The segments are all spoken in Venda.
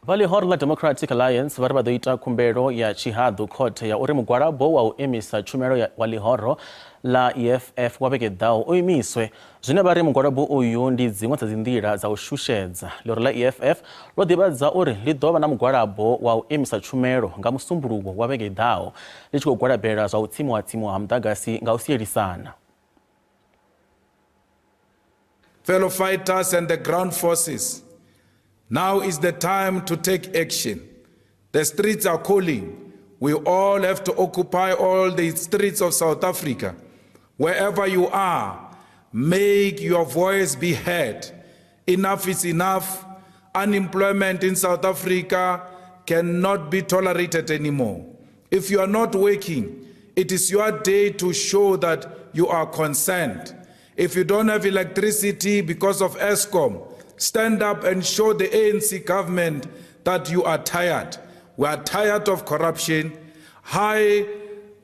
Vha ḽihoro ḽa Democratic Alliance vha ri vha ḓo ita khumbelo ya tshihaḓu khothe ya uri mugwalabo wa u imisa tshumelo wa ḽihoro ḽa EFF wa vhege ḓaho u imiswe. Zwine vha ri mugwalabo uyu ndi dziṅwe dza dzinḓila dza u shushedza. Ḽihoro ḽa EFF ḽo ḓivhadza uri ḽi ḓo vha na mugwalabo wa u imisa tshumelo nga Musumbuluwo wa vhege i ḓaho, ḽi tshi khou gwalabela zwa u tsimiwa-tsimiwa ha muḓagasi nga u sielisana. Fellow fighters and the ground forces, now is the time to take action. The streets are calling. We all have to occupy all the streets of South Africa. Wherever you are, make your voice be heard. Enough is enough. Unemployment in South Africa cannot be tolerated anymore. If you are not working, it is your day to show that you are concerned. If you don't have electricity because of Eskom, stand up and show the ANC government that you are tired. We are tired of corruption, high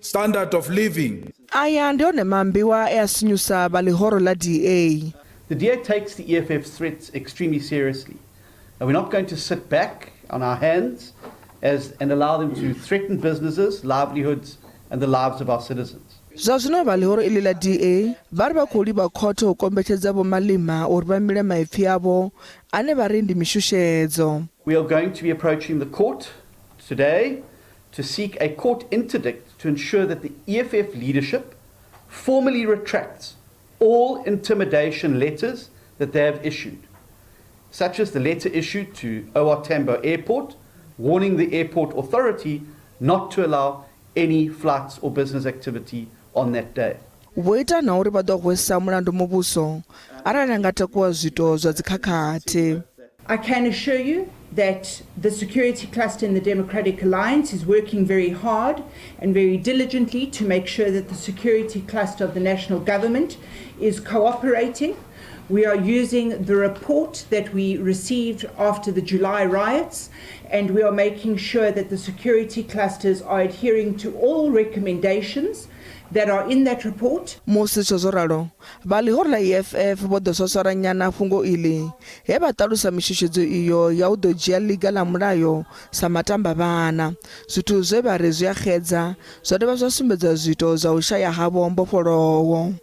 standard of living. Aya ndi one maambiwa e a sinyusa vha ḽihoro ḽa DA. The DA takes the EFF's threats extremely seriously. And we're not going to sit back on our hands as, and allow them to threaten businesses, livelihoods, and the lives of our citizens. Zwa zwino vha ḽihoro iḽi ḽa DA vha ri vha khou livha khothe u kombetshedza Vho Malema uri vha mile maipfi avho ane vha ri ndi mishushedzo. We are going to be approaching the court today to seek a court interdict to ensure that the EFF leadership formally retracts all intimidation letters that they have issued, such as the letter issued to OR Tambo Airport, warning the airport authority not to allow any flights or business activity on that day. Vho ita na uri vha ḓo hwesa mulandu muvhuso arali a nga takuwa zwiito zwa dzikhakhathi. I can assure you that the security cluster in the Democratic Alliance is working very hard and very diligently to make sure that the security cluster of the national government is cooperating. We are using the report that we received after the July riots, and we are making sure that the security clusters are adhering to all recommendations that are in that report. Musi zwo zwo ralo, vha ḽihoro ḽa EFF vho ḓo swaswara nyana fhungo iḽi he vha ṱalusa mishushedzo iyo ya u ḓo dzhia ḽiga ḽa mulayo sa matamba vhana, zwithu zwe vha ri zwi a xedza zwa dovha zwa sumbedza zwiito zwa u shaya havho mbofholowo.